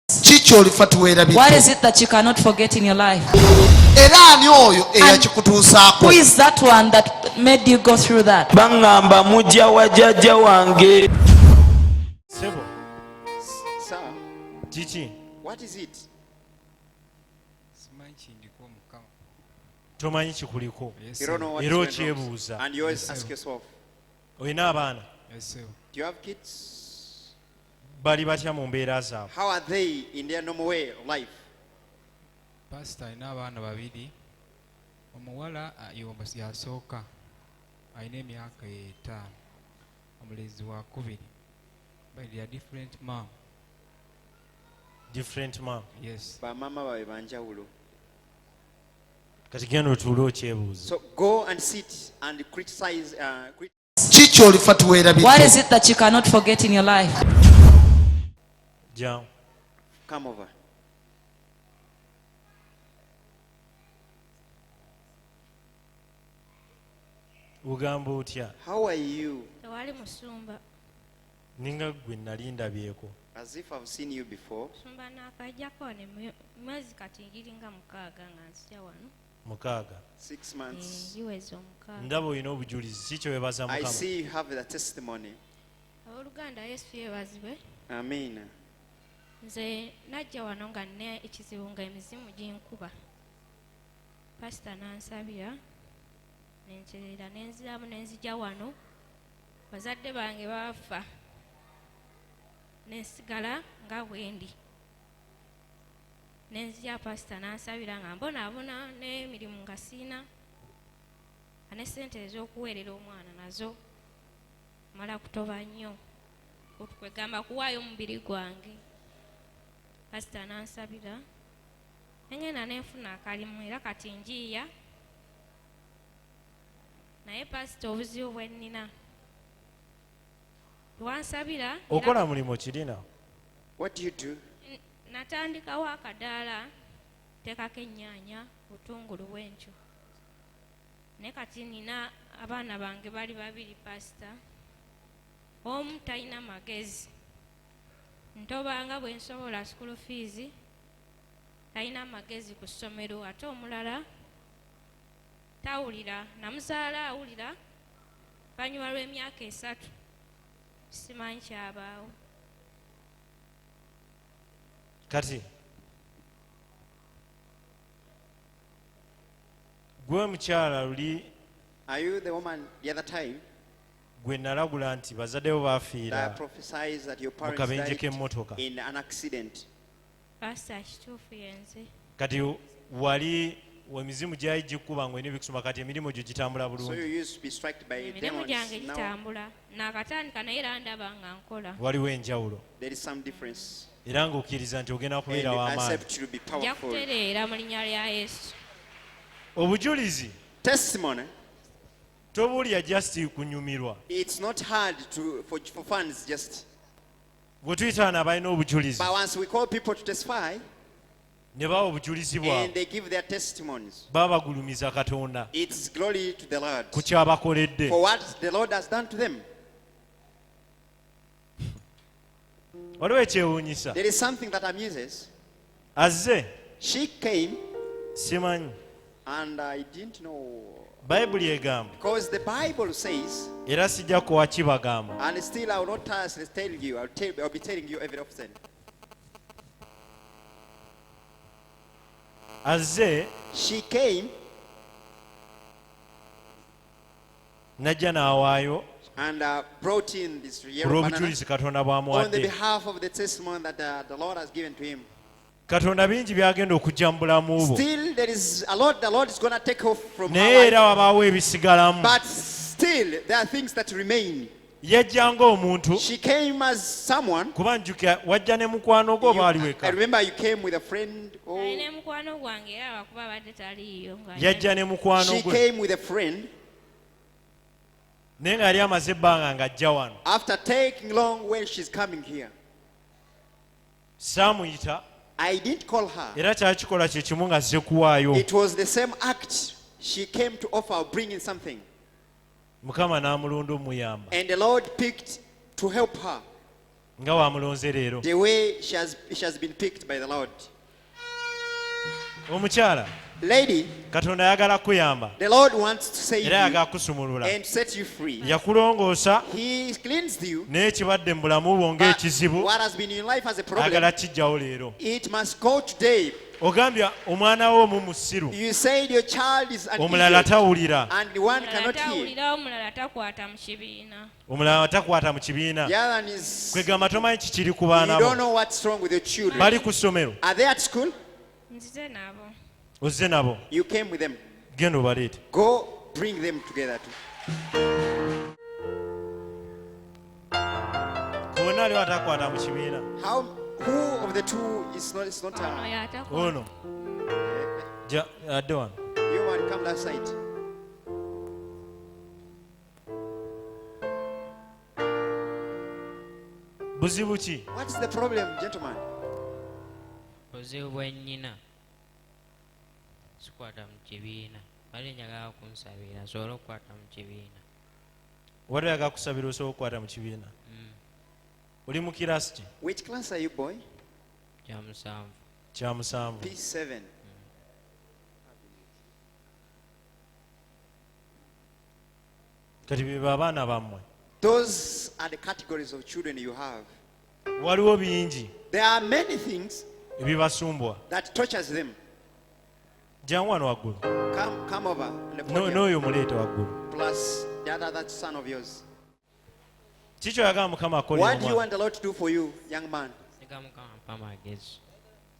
Ki ky'olifa What tiweerabidde? is it that you cannot forget in your life? Era ani oyo eyakikutuusaako? Who is that one that made you go through that? Baŋŋamba mujja wa jjajja wange. Sebo. Sir, Kiki? What is it? Simanyi kindiko, mukama. Tomanyi kikuliko? Yes, You don't know sir. what Era is going wrong. okyebuuza. And you always Yes, ask sir. yourself, Olina abaana? Yes, sir. do you have kids? Bali batya mu mbeera zaabwe? How are they in their normal way of life? Pasita, alina abaana babiri. Omuwala yasooka alina emyaka 5, omulenzi wakubiri, but they are different mom. Different mom? Yes. Bamama baabwe banjawulo. Kati genda otuule okyebuuza. So go and sit and criticize. Ki ky'olifa What tiweerabidde? is it that you cannot forget in your life? Jangu. Come over. Ogamba otya? How are you? Tewali, musumba. Ninga gwe nali ndabyeko. As if I've seen you before. Musumba, naakajjako ne mwezi kati giringa 6 nga nzija wano. 6? 6 months. Eh, giweza 6. Ndaba olina obujulizi. Ki kyewebaza I Mukama? see you have the testimony. Abooluganda, Yesu yeebazibwe. Amen. Nze najja wano nga nina ekizibu, nga emizimu ginkuba. Pasita n'ansabira nenterera, nenziramu nenzija wano. Bazadde bange baafa, nensigala nga bwendi. Nenzija, pasita n'ansabira nga mbonaabona n'emirimu nga siina, nga ne sente ez'okuweerera omwana nazo mala kutoba nnyo, kwegamba kuwaayo omubiri gwange. Pasita n'ansabira, nengenda nenfuna akalimu, era kati njiiya. Naye pasita, obuzibu bwe nnina, wansabira. Okola mulimu kirina? What do you do? Natandikawo akadaala, nteekako ennyaanya, butungulu bwentyo. Naye kati nina abaana bange bali babiri, pasita. Omu talina magezi, ntobanga bwe nsobola school fees, talina magezi ku ssomero. Ate omulala tawulira, namuzaala awulira, luvannyuma lw'emyaka 3 simanyi kyabaawo. Kati gwe mukyala luli Are you the woman the other time gwe nalagula nti bazadde bo baafiira that prophesies that your parents kabenje died k'emmotoka? in an accident? Pasita, kituufu, yenze. Kati wali emizimu gyali gikuba nga olina ebikusoma, kati emirimu gyo gitambula So bulungi? you used to be struck by Emirimu demons. gyange Now gitambula, nakatandika naye era ndaba nga nkola. Waliwo enjawulo? There is some difference. Era ng'okkiriza nti ogenda And kubeera you w'amaanyi? accept you to be Nja powerful. kutereera mu linnya lya Yesu. Obujulizi Testimony. tobuulya just kunyumirwa. It's not hard for fans just. Bwe tuyita wano abalina obujulizi But once we call people to testify ne bawa obujulizi and bwabwe, they give their testimonies, baba bagulumiza Katonda it's glory to the Lord ku kyabakoledde. For what the Lord has done to them. Waliwo ekyewuunyisa. There is something that amuses. Azze. She came Simanyi. And I didn't know. Bayibuli egamba, Because the Bible says, era sijja kuwa kibagamba, and still I will not tell you, I'll be telling you every often. Azze She came n'ajja n'awaayo and brought in this ku yellow banana lw'obujulizi Katonda on the bw'amuwadde. Behalf of the testimony that the Lord has given to him. Katonda bingi byagenda okujja mu bulamu bwo, Still, there is a lot the Lord is going to take off from her naye era life, wabaawo ebisigalamu. but still, there are things that remain. Yajja ng'omuntu, She came as someone. Kuba njukira wajja ne mukwano gwo oba wali I weka? Remember you came with a friend. Oh, Alina mukwano gwange, era lwakuba abadde taliiyo nga Yajja ne mukwano she gwe, came with a friend naye nga yali amaze ebbanga ng'ajja wano. After taking long when she's coming here. Saamuyita. I didn't call her. Era kyakikola kye kimu nga zze kuwaayo. It was the same act. She came to offer bringing something. Mukama n'amulonda omuyamba. And the Lord picked to help her. Nga wamulonze leero. The way she has been picked by the Lord. Omukyala, Lady, Katonda ayagala kukuyamba the Lord wants to save era you ayagala kukusumulula. And set you free. Yakulongoosa He cleansed you. naye ekibadde mu bulamu bwo But ng'ekizibu what has been in your life as a problem, ayagala kijjawo leero. It must go today. Ogambye omwana wo omu musiru, You said your child is an omulala idiot tawulira, and the one Omulala cannot hear. tawulira, omulala takwata mu kibiina. Omulala takwata mu kibiina. The other one is. Kwegamba tomanyi kikiri ku You baana don't bo. know what's wrong with your children. Bali ku ssomero? Are they at school? Nzize nabo. Ozze nabo? You came with them. Genda obaleete. Go bring them together too. Bonna aliwo atakwata mu kibiina? Who of the two is not Ono yatakwata. Ono. Adde wano. You one, come that side. Buzibu ki? What's the problem, gentleman? Buzibu bwe nnyina sikwata mu kibiina bali njagala kunsabira nsobole okukwata mu kibiina. Wali oyagala kusabira osobola okukwata mu kibiina? Oli mu kirasi ki? Which class are you, boy? Kya musanvu. Kya musanvu. P7. Kati bebe abaana bammwe. Those are the categories of children you have. Waliwo bingi There are many things ebibasumbwa. That tortures them. Jangu wano waggulu. Come over on the podium. N'oyo muleete waggulu. Plus the other that son of yours. Kiki oyagala Mukama akolera What do you omwana? want the Lord to do for you, young man? Njagala Mukama ampe amagezi.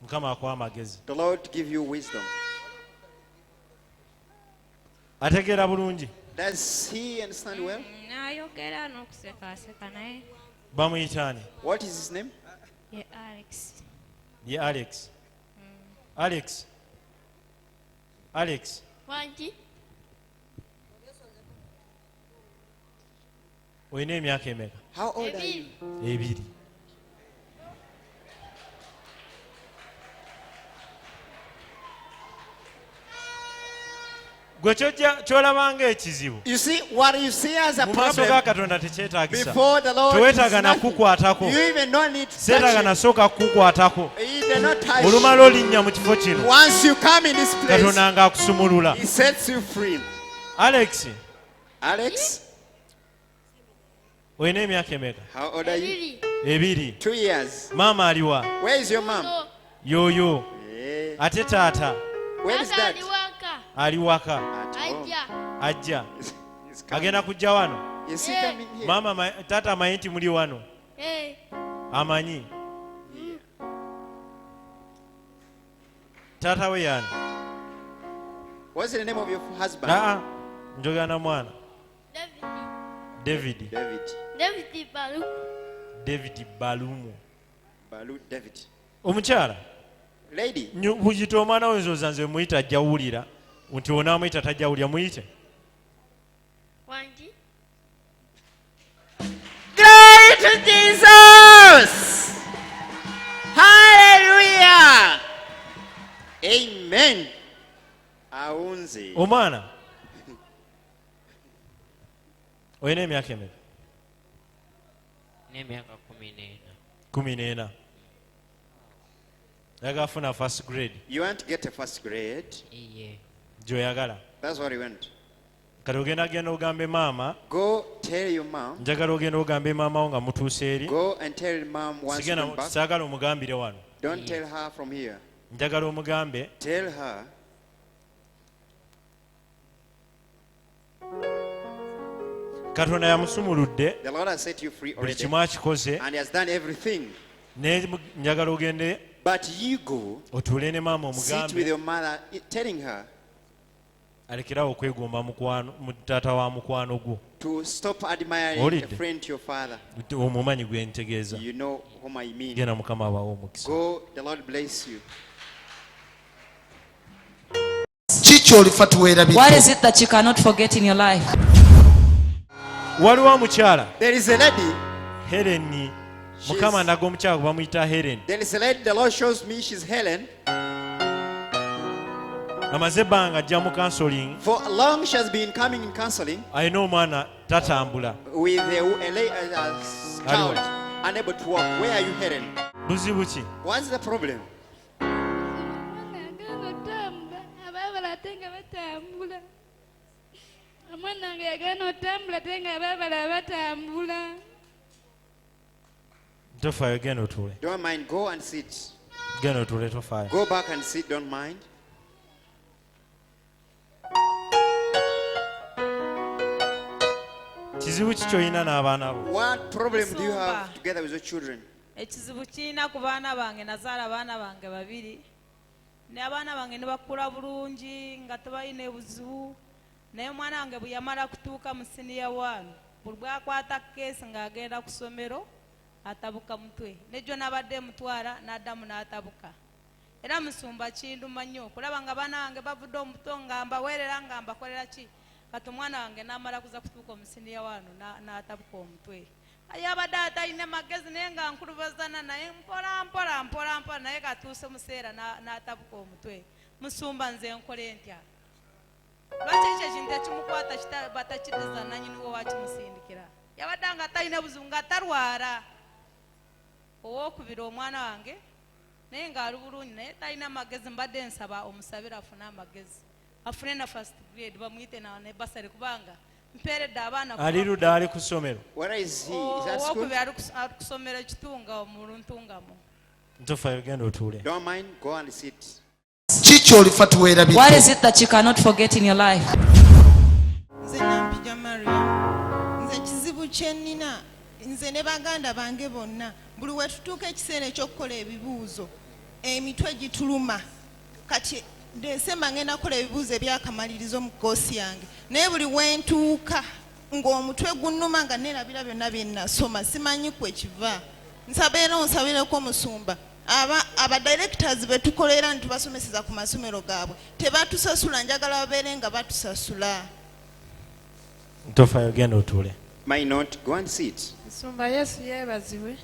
Mukama akuwa amagezi. The Lord give you wisdom. Ategeera bulungi? Does he understand well? N'ayogera n'okusekaaseka naye. Bamuyita ani? What is his name? Ye Alex. Ye Alex. Alex, Alex. Wangi. Olina emyaka emeka? How old are you? 2. 2. Gwe kyojja kyolabanga ekizibu You see, what you see as a mu maaso ga problem Katonda tekyetaagisa. before the Lord is Teweetaaga nothing. nakukwatako. You even don't need to touch Seetaaga him. nasooka kukukwatako. He did not touch Olumala you. olinnya mu kifo kino, Once you come in this place, Katonda ng'akusumulula. He sets you free. Alex, Alex, olina emyaka emeka? How old are you? 2. 2. 2 years. Maama aliwa? Where is your mom? No. Yoyo. Eh, Ate taata? Where is Taata dad? ali waka. Ali waka. At home. Ajja. Ajja. He's coming. Agenda kujja wano? Is he Yeah. coming here? Maama taata amanyi nti muli wano? Eh, Amanyi. Taata we yaani? What's the name of your husband? Aa, njogera na mwana. David. David. David. David Balu. David Balumu. Balu David. Omukyala, Lady, kuyita omwana we, nzooza nze muyita ajja wulira nti onaamuyita tajja wulira, muyite. Wangi. Glory to Jesus! Hallelujah! Amen. Aunze. Omwana, olina emyaka emeka? N'emyaka 14. 14. Oyagala funa first grade? You want to get a first grade? Iye. Gyoyagala? That's what you want. Kati ogenda genda ogambe maama. Go tell your mom. Njagala ogenda ogambe maama wo nga mutuuse eri. Go and tell mom once you Sigenda come back. saagala omugambire wano. Don't tell her from here. Njagala omugambe. Tell her. Katonda yamusumuludde. The Lord has set you free Buli already. kimu akikoze. And He has done everything. Naye njagala ogende But you go otuule ne maama sit with omugambe your mother, telling her alekerawo okwegomba mukwano mu taata wa mukwano gwo. To stop admiring a Owulidde? Friend to your father. Omumanyi gwe ntegeeza. You know whom I mean. Genda, Mukama abawe omukisa. Go, the Lord bless you. Ki kyolifa What tuweerabidde? is it that you cannot forget in your life? Waliwo omukyala. There is a lady. Heleni. Mukama ndaga omukyala gwe bamuyita Helen. There is a lady. The Lord shows me she's Helen. Amaze ebbanga ajja mu counseling. For long she has been coming in counseling Alina omwana tatambula. with a child. Unable to walk. Where are you heading? Buzibu ki? What's the problem? Omwana yagaana otambula, abaabala ate nga batambula. Omwana wange yagaana otambula ate nga abaabala batambula. Tofaayo, genda otuule. Don't mind. Go and sit. Genda otuule, tofaayo. Go back and sit. Don't mind. Kizibu ki ky'olina n'abaana bo? What problem do you Musumba. Have together with your children? Ekizibu kirina ku baana bange. Nazaala abaana bange babiri, naye abaana bange ne bakula bulungi nga tebalina buzibu, naye omwana wange bwe yamala kutuuka mu siniya one, buli bwakwata keesi ng'agenda ku ssomero atabuka mutwe. Nejjo nabadde mutwala n'addamu n'atabuka. Era musumba, kinduma nnyo okulaba nga abaana bange bavudde omuto nga mbaweerera nga mbakolera ki, kati omwana wange n'amala kuza kutuuka omusiniya wano n'atabuka omutwe. Yabadde atalina magezi, naye nga nkulubazana naye mpola mpola mpola mpola, naye katuuse museera n'atabuka omutwe. Musumba, nze nkole ntya? Lwaki ekyo ekintu ekimukwata batakiddiza nanyiniwo wakimusindikira? Yabadde nga talina buzibu, nga talwala. Owokubiri omwana wange naye ng'ali bulungi, naye talina magezi. Mbadde nsaba omusabire afune amagezi, afune na first grade, bamuyite ne bursary, kubanga mpeeredde abaana. Ali ludda? Ali ku ssomero? Where is he? Is that school? Owokubiri ali kusomero Kitunga mu Luntungamo. Tofaayo, genda otuule. Don't mind. Go and sit. Ki ky'olifa teweerabidde? What is it that you cannot forget in your life? Nze Nampija Mariam. Nze ekizibu kye nnina, nze ne baganda bange bonna, buli we tutuuka ekiseera ekyokukola ebibuuzo emitwe gituluma. Kati Desemba ngenda kukola ebibuuzo ebyakamalirizo mu koosi yange, naye buli wentuuka ng'omutwe gunnuma nga neerabira byonna bye nasoma. Simanyi kwe kiva. Nsaba era onsabireko omusumba, aba aba directors be tukolera ntubasomeseza ku masomero gaabwe tebatusasula. Njagala babeere nga batusasula. Tofaayo, genda otuule. Mind not. Go and sit. Nsumba, Yesu yeebazibwe.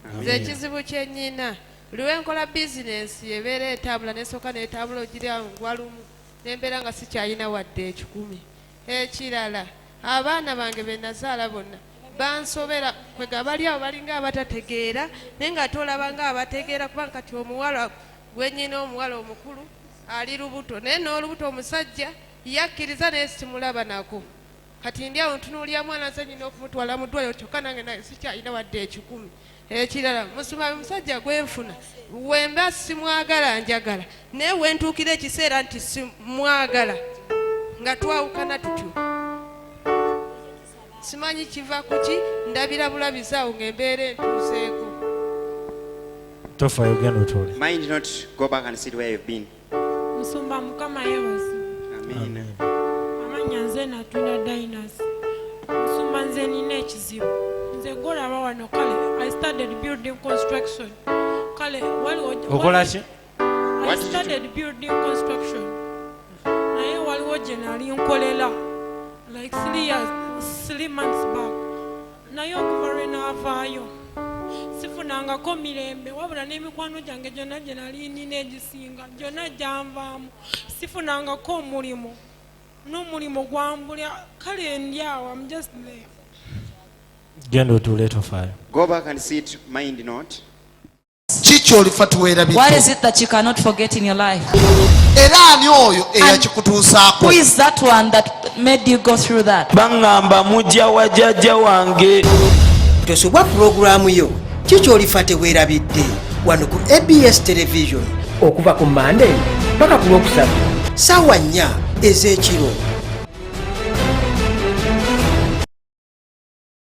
Amen. Nze ekizibu kye nnyina, buli wenkola bizinensi ebeera etambula nesooka netambula ogira ngwa lumu nembeera nga sikyalina wadde 100. Ekirala, abaana bange be nazaala bonna bansobera kwega bali awo balinga abatategeera, naye nga tolaba nga abategeera, kubanga kati omuwala gwe nnyina, omuwala omukulu ali lubuto, naye n'olubuto omusajja yakkiriza naye simulaba nako. Kati ndi awo ntunuulira mwana nze nyina okumutwala mu ddwaliro, kyokka nange naye sikyalina wadde 100. Ekirala musumba, musajja gwenfuna wemba simwagala, njagala, naye wentuukira ekiseera nti simwagala nga twawukana tutyo. Simanyi kiva kuki, ndabira bulabizi awo ng'embeera entuuseeko. Tofaayo, genda otuule. Mind not. Go back and sit where you've been. Musumba, Mukama yeebazibwe. Amen. Amannya nze Natunda Dinas. Musumba, nze nina ekizibu. Nze golaba wano, kale I started building construction, kale waliwo Okola ki? I started building construction, naye waliwo gye nali nkolera like 3 years, 3 months back, naye okuva lwe naavaayo sifunangako mirembe, wabula n'emikwano gyange gyonna gye nali nina egisinga gyonna gyanvaamu. Sifunangako omulimu, n'omulimu gwambulya. Kale ndi awo, I'm just there. Genda otuule, tofaayo. Go back and sit. Mind not. Ki ky'olifa teweerabidde? What is it that you cannot forget in your life? Era ani oyo eyakikutuusaako? Who is that one that made you go through that? Baŋŋamba mujja wa jjajja wange. Tosubwa pulogulaamu yo Ki kyolifa teweerabidde wano ku ABS Television okuva ku Mande paka ku Lwokusatu saawa 4 ez'ekiro.